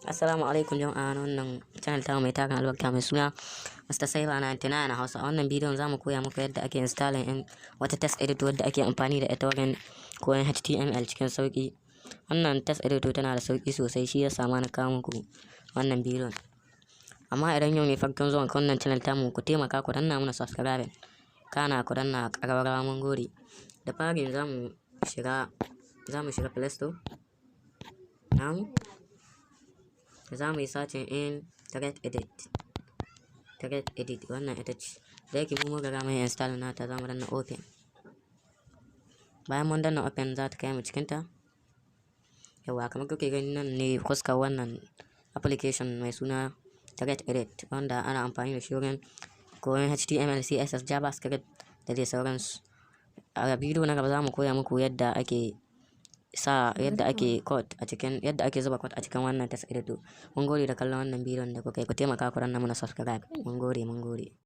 Assalamu alaikum jama'a, na wannan channel ta mai tarin albarka mai suna Mr. Cyber 99 a Hausa. A wannan bidiyon zamu koya muku yadda ake installing in wata text editor wadda ake amfani da ita wurin koyon HTML cikin sauki. Wannan text editor tana da sauki sosai, shi yasa ma na kawo muku wannan bidiyon. Amma idan yau ne farkon zuwan ka wannan channel tamu, ku taimaka ku danna mana subscribe, kana ku danna ƙararrawa, mun gode. Da fari zamu shiga Play Store namu, za mu yi searching in Text Edit. Text Edit, wannan ita ce. Da yake mu mun riga mun install nata, za mu danna open. Bayan mun danna open, za ta kai mu cikinta. Yawwa, kamar kuke gani, nan ne fuskar wannan application mai suna Text Edit, wanda ana amfani da shi wurin koyon HTML, CSS, JavaScript da dai sauransu. A bidiyo na gaba za mu koya muku yadda ake sa, yadda ake code a cikin, yadda ake zuba code a cikin wannan text editor. Mun gode da kallon wannan bidiyon da kuka yi. Ku taimaka ku danna mana subscribe. Mun gode, mun gode.